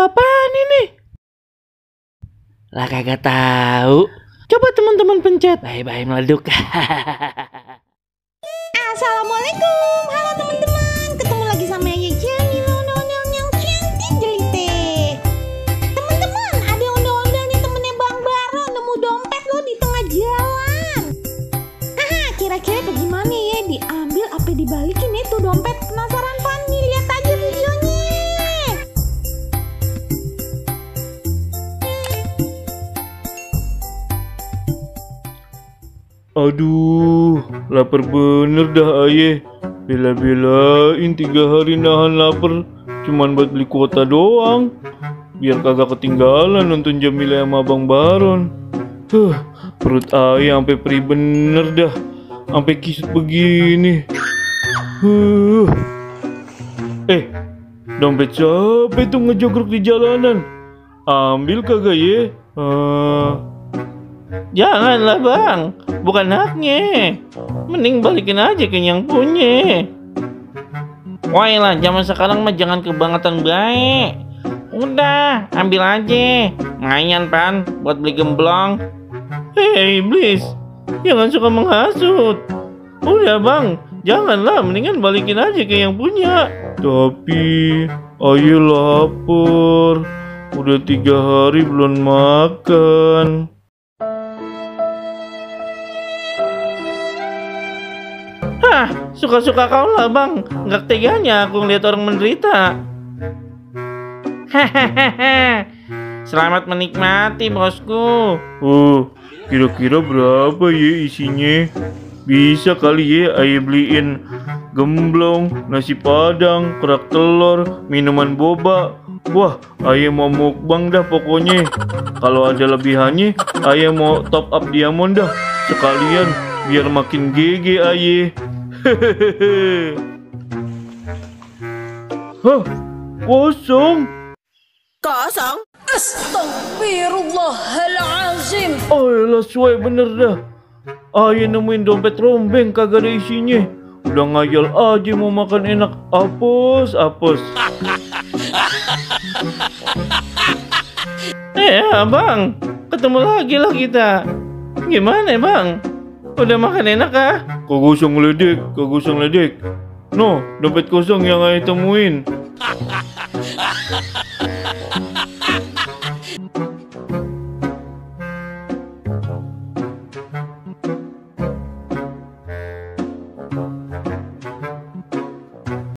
apaan ini? Lah kagak tahu. Coba teman-teman pencet. Bye-bye meleduk. Assalamualaikum, halo teman-teman. Ketemu lagi sama Yaya Jenny yang cantik jelite. Teman-teman, ada ondel-ondel nih temennya Bang Baro nemu dompet lo di tengah jalan. Haha, kira-kira bagaimana ya? Diambil apa dibalikin itu dompet? Penasaran pan nih? Lihat aja videonya. Aduh, lapar bener dah ayah. Bela-belain 3 hari nahan lapar cuman buat beli kuota doang, biar kagak ketinggalan nonton Jamila sama Bang Baron. Perut ayah sampai perih bener dah, sampai kisut begini. Dompet siapa itu ngejogrok di jalanan? Ambil kagak ya? Janganlah bang, bukan haknya. Mending balikin aja ke yang punya. Woi lah, zaman sekarang mah jangan kebangetan baik. Udah, ambil aja. Ngayan pan, buat beli gemblong. Hei iblis, jangan suka menghasut. Udah bang, janganlah, mendingan balikin aja ke yang punya. Tapi ayah lapar, udah 3 hari belum makan. Suka-suka kau lah bang, nggak teganya aku ngeliat orang menderita. Hahaha, selamat menikmati bosku. Kira-kira berapa ya isinya? Bisa kali ya ayah beliin gemblong, nasi padang, kerak telur, minuman boba. Wah, ayah mau mukbang dah pokoknya. Kalau ada lebihannya, ayah mau top up diamond dah sekalian biar makin GG ayah. Hah, kosong. Astagfirullahalazim. Ayolah suai bener dah. Ayah nemuin dompet rombeng kagak ada isinya. Udah ngayal aja mau makan enak. Apes. Bang, ketemu lagi lah kita. Gimana bang? Udah makan enak kah? Kagak usah ngeledek. No, dompet kosong yang ayah temuin.